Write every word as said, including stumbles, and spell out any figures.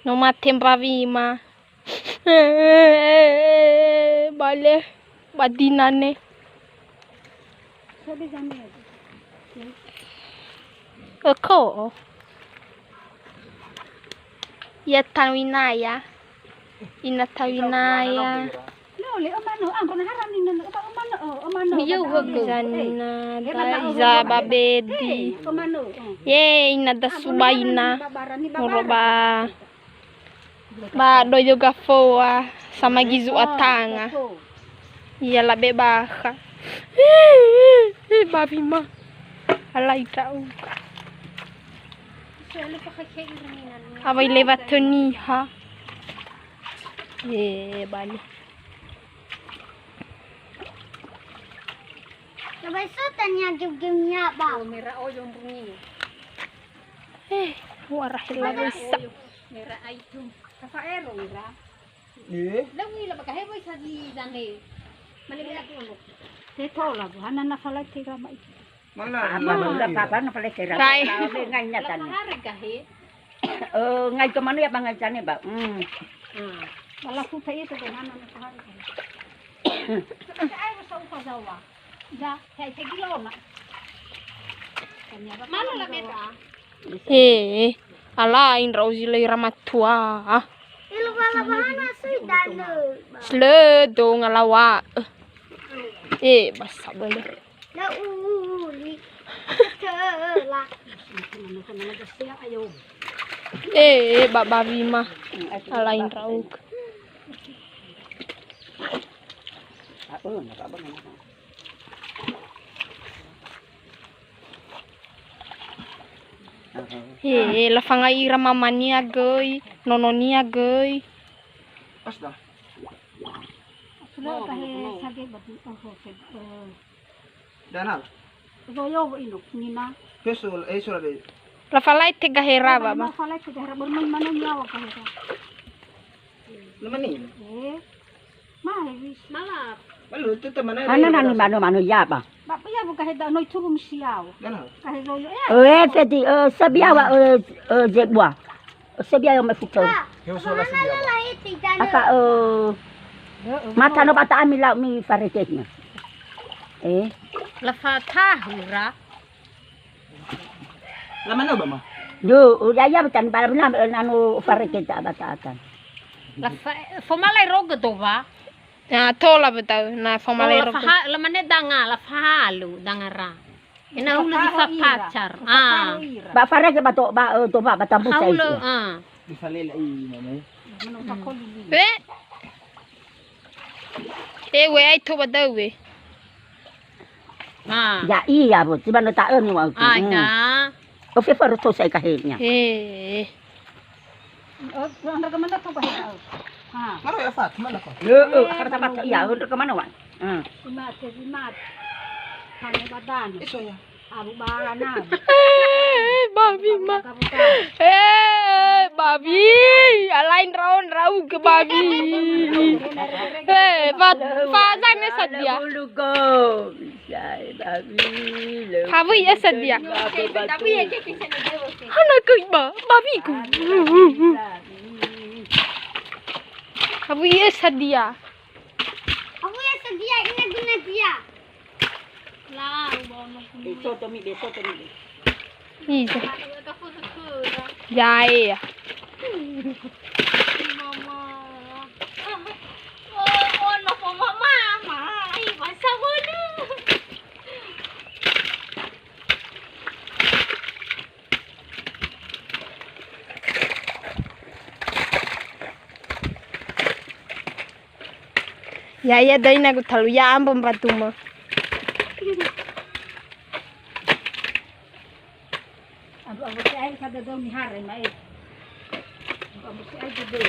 No mate mbawima. Bale, ba dinane. Oko. Ya tawinaya. Ina tawinaya. Zana da iza ba bedi. Ye, ina da subaina. Moro ba. Ba doyo gafoa sama gizu atanga. Ia labe bakha. Bawima. Alai ndra'u. Awai lewat niha. Ye, bale. Coba so tanya gem-gemnya, Bang. Oh, merah oyo mbungi. Eh, warah la bisa. Merah aitu. Kafa ero merah. Eh? Lawi la baka hewa isa di zande. Male bela tu. Te tola bu hana na falai tera mai. Mana? Apa, mana? Apa, apa, na falai tera. Kai. Lawe ngai nyata ni. Harga he. Eh, ngai ke mana ya bang aja ni, Bang? Hmm. Hmm. Kalau aku tak itu dengan mana harga. Saya usah upa Jawa. He, ala ai ndra'o zi lö ira matua. Slö do ngalawa'ö. Eh, basa bölö. Eh, ba bawima. Ala ai ndra'ugö. He, lafangai ira mamania göi, nononia göi. Asda. Sudah pakai sage batu, oh, sage, eh. Danal. Zoyo bo ino, nina. Peso, eh, sudah deh. Lafalai te gahera, Baba. Lafalai te gahera, bermain mana nyawa gahera. Nama ni? Eh. Mala. Hana nani manu-manu ya, Bang? Bapa ya buka heda noi turun siau. Kahe zoyo ya. Eh, tadi, eh, sebiawa, eh, eh, zebua. Sebiawa me futo. Aka, eh, mata no bata ami lau mi faretehnya. Eh. La fatahura. La mana ba ma? Yo, udah ya betan bala bena nanu fareke ta bata atan. La fa-, fomala iroge to wa? Ya, tola betau na fomala iroge. La mane danga, la fahalu danga ra. Ina hulu di fa pacar. Ah. Ba fareke ba to ba, eh, to ba, ba tambu sai. Hulu, ah. Di falela i mane. Eh. Eh, we ai to ba dau we. Ah. Ya iya, bu, tiba no ta'ö ni wa. Ah, ya. O fe faro to sai kahenya. Eh. Oh, undra ke mana to kahenya. Ha. Maro ya Fat, mana ko? Yo, oh, kata Fat iya, undra ke mana wa? Hmm. Imat, imat. Hanya badan. Iso ya. Abu bana. Eh, babi ma. Eh, babi. Alain raun rau ke babi. Eh, fa, fa zane sadia. Hawi ya sadia. Hana ke ba, babi ku. Hawi ya sadia. Hawi ya sadia, ina guna dia. Iza. Ya, ya. Ya'ia döi na gutalu ya'ambo mbatumö. Ambo, ambo si'ai ka dödöu nihare ma'e. Ambo, ambo si'ai dödöu.